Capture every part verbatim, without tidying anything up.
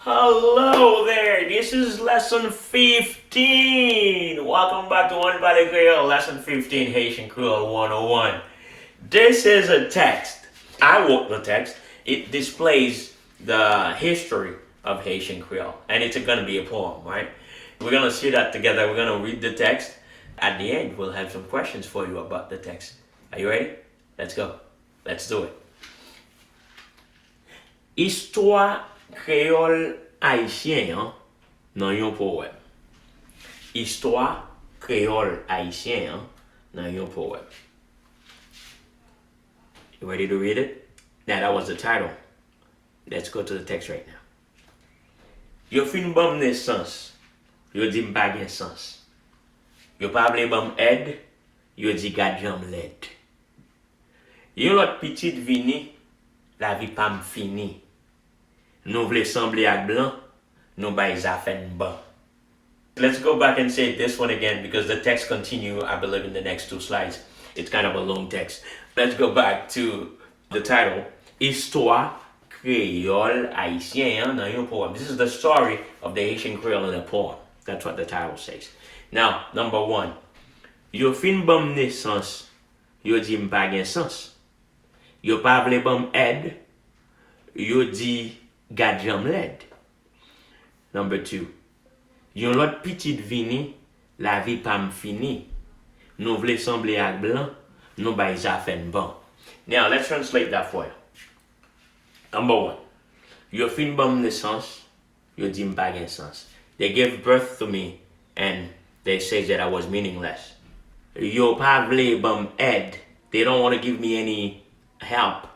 Hello there, this is lesson fifteen. Welcome back to Ann Pale Kreyòl, lesson fifteen, Haitian Creole one oh one. This is a text. I wrote the text. It displays the history of Haitian Creole, and it's gonna be a poem, right? We're gonna see that together. We're gonna read the text. At the end, we'll have some questions for you about the text. Are you ready? Let's go. Let's do it. Istwa kreyòl ayisyen an nan yon powèm. Istwa kreyòl ayisyen an nan yon powèm. You ready to read it? Now, that was the title. Let's go to the text right now. Yo fin ban m nesans. Yo di m pa gen sans. Yo pa vle ban m èd. Yo di gad jan m lèd. Yon lòt pitit vini, lavi pa m fini. Nou vle sanble ak blan, nou bay zafè n ban. Let's go back and say this one again because the text continue, I believe, in the next two slides. It's kind of a long text. Let's go back to the title. Istwa kreyòl ayisyen an nan yon powèm. This is the story of the Haitian Creole in a poem. That's what the title says. Now, number one, yo fin ban m nesans, yo di m pa gen sans. Yo pa vle ban m èd, yo di gad jan m lèd. Number two, yon lòt pitit vini, lavi pa m fini. Nou vle sanble ak blan, nou bay zafè n ban. Now, let's translate that for you. Number one, yo fin ban m nesans, yo di m pa gen sans. They gave birth to me and they say that I was meaningless. Yo pa vle ban m èd. They don't want to give me any help.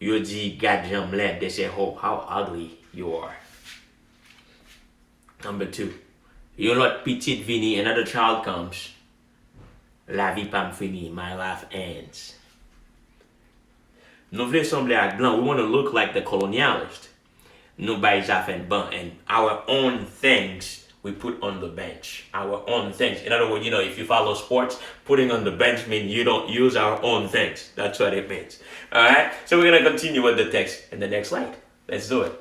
Yo di gad jan m lèd. They say, oh, how ugly you are. Number two, yon lòt pitit vini, another child comes. Lavi pa m fini, my life ends. Nou vle sanble ak blan, we want to look like the colonialist. Nou bay zafè n ban, and our own things we put on the bench. Our own things. In other words, you know, if you follow sports, putting on the bench means you don't use our own things. That's what it means. All right? So we're going to continue with the text in the next slide. Let's do it.